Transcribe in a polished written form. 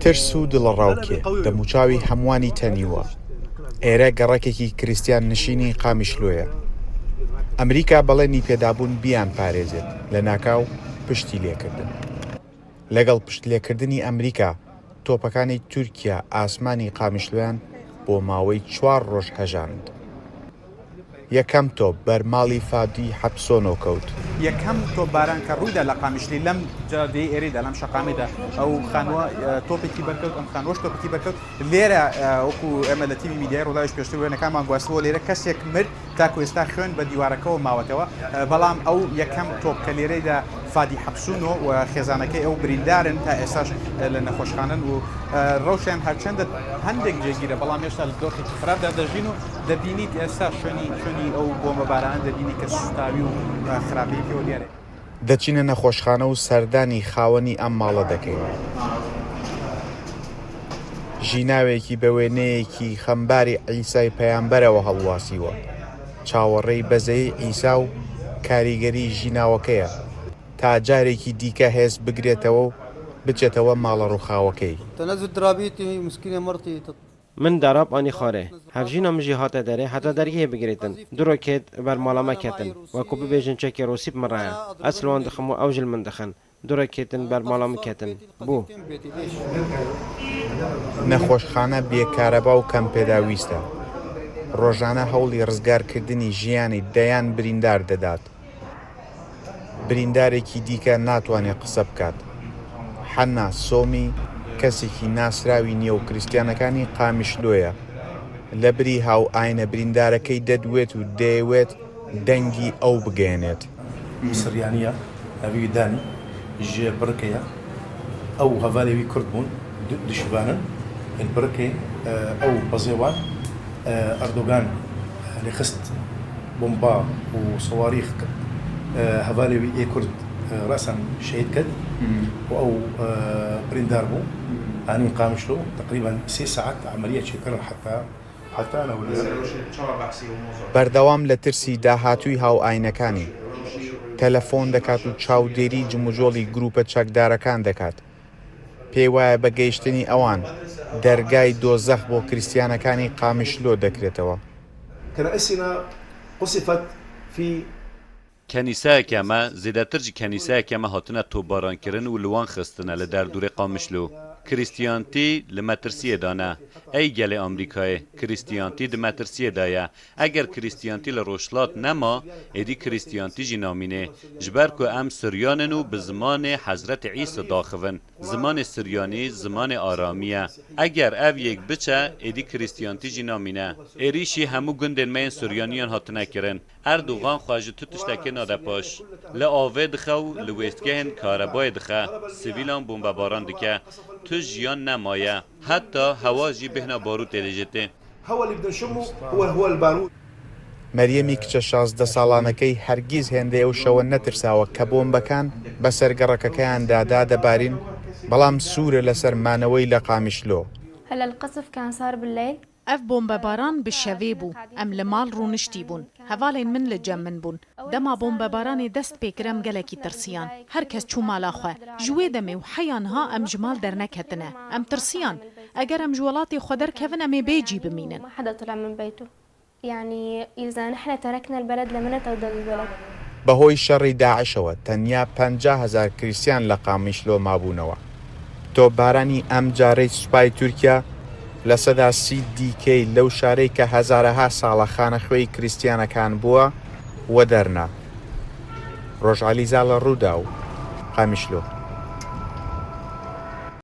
ترس و دڵەڕاوکێ دەموچاوی هەمووانی تەنیوە. ئێرە گەڕەکێکی کریستیان نشینی قامیشلۆیە. ئەمریکا بەڵێنی پێدابوون بیانپارێزێت، لەناکاو پشتی لێکردن. لەگەڵ پشتلێکردنی ئەمریکا، تۆپەکانی تورکیا ئاسمانی قامیشلۆیان بۆ ماوەی چوار ڕۆژ هەژاند. یەکەم تۆپ بەر ماڵی فادی حەپسۆنۆ کەوت. یەکەم تۆپباران کە ڕوویدا لە قامیشلی لەم جادەی ئێرەیدا لەم شەقامەیدا ئەو خانووە تۆپێکی بەرکەوت ئەم خانووەش تۆپێکی بەرکەوت لێرە وەکو ئێمە لە تیمی میدیای ڕووداویش پێشتر وێنەکانمان گواستەوە لێرە کەسێک مرد تاکو ئێستا خوێن بە دیوارەکەوە ماوەتەوە، بەڵام ئەو یەکەم تۆپ کە لێرەیدا فادی حەپسونۆ و خێزانەکەی ئەو بریندارن تا ئێستاش لە نەخۆشخانەن و ڕەوشیان هەرچەندە هەندێک جێگیرە بەڵام هێشتا لە دۆخێکی خراپدا دەژین و دەبینیت ئێستا شوێنی شوێنی ئەو بۆمبەبارانە دەبینی کە سوتاوی و خراپی پێوە دیارە. دەچینە نەخۆشخانە و سەردانی خاوەنی ئەم ماڵە دەکەین. ژیناوێکی بە وێنەیەکی خەمباری عیسای پەیامبەرەوە هەڵواسیوە، چاوەڕێی بەزەیی عیسا و کاریگەری ژیناوەکەیە تا جارێکی دیکە هێز بگرێتەوە و بچێتەوە ماڵە ڕووخاوەکەی. Min derab anî xwarê. Hevjîna min jî hate derê heta dergehê bigirêtin. Du rokêt ber mala me ketin. Wek ku bibêjin çekê rûsî bi min re ye. Ez li wan dixim û ew jî li min dixin. Du rokêtin ber mala min ketin. Bû. Nexweşxane bê kareba û kەmپێداویستە. ڕۆژانە هەوڵی ڕزگارکردنی ژیانی دەیان بریندار دەدات. بریندارێکی دیکە ناتوانێت قسە بکات. حەنا سۆمی کەسێکی ناسراوی نێو کریستیانەکانی قامیشلۆیە، لەبری هاوئاینە بریندارەکەی دەدوێت و دەیەوێت دەنگی ئەو بگەیەنێت. سریانیە ناوی دانی ژێ بڕکەیە ئەو هەڤالێ وی کورد بوون دشڤانن برکێ ئەو بەزێوان ئەردۆگان لێخست بۆمبا و سەواریخ هەڤالێ وی ئێ کورد ڕەسەن شەهید کرد و ئەو بریندار بوو ئانین قامیشلۆ تەقریبەن سێ ساعەت عەمەلیە چێکردن حەتا حەتا ئەنا بەردەوام لە ترسی داهاتووی هاوئاینەکانی، تەلەفۆن دەکات و چاودێری جموجۆڵی گروپە چەکدارەکان دەکات. پێیوایە بە گەیشتنی ئەوان، دەرگای دۆزەخ بۆ کریستیانەکانی قامیشلۆ دەکرێتەوە. کنائسنا قصفت في. Kenîseyeke me, zêdetir ji kenîseyeke me hatine topbarankirin û li wan xistine li derdorê Qamişlo. Krîstiyantî li metirsiyê de ne. Ey gelê Amrîkayê, krîstiyantî di metirsiyê de ye. Eger krîstiyantî li Rojhilat nema, êdî krîstiyantî jî namînê. Ji ber ku em Suryan in û bi zimanê Hezretê Îsa daxivin. Zimanê Suryanî zimanê aramî ye. Eger ev yek biçe, êdî krîstiyantî jî namîne. Êrîşî hemû gundên me yên Suryaniyan hatine kirin. Erdogan xwe ji tu tiştekê nade paş. Li avê dixe û li wêstgehên karebayê dixe, sivîlan bombebaran dike. Tu jiyan nemaye. Heta hewa jî bêhna barûtê lê jê tê. مەریەمی کچە 16 ساڵانەکەی هەرگیز هێندەی ئەو شەوە نەترساوە کە بۆمبەکان بەسەر گەڕەکەکەیاندا دادەبارین، بەڵام سوورە لەسەر مانەوەی لە قامیشلۆ. Ev bombebaran bi şevê bû. Em li mal rûniştî bûn. Hevalên min li cem min bûn. Dema bombebaranê dest pê kir em gelekî tirsiyan. Her kes çû mala xwe. Ji wê demê û heya niha em ji mal derneketine. Em tirsiyan. Eger em ji welatê xwe derkevin em ê bê cî bimînin. بەهۆی شەڕی داعشەوە تەنیا 50 هەزار کریستیان لە قامیشلۆ مابوونەوە. تۆپبارانی ئەمجارەی سوپای تورکیا 30% دیکەی لەو شارەی کە هەزارەها ساڵە خانەخوێی کریستیانەکان بووە وەدەرنا. ڕۆژ عەلی زاڵە، ڕووداو، قامیشلۆ.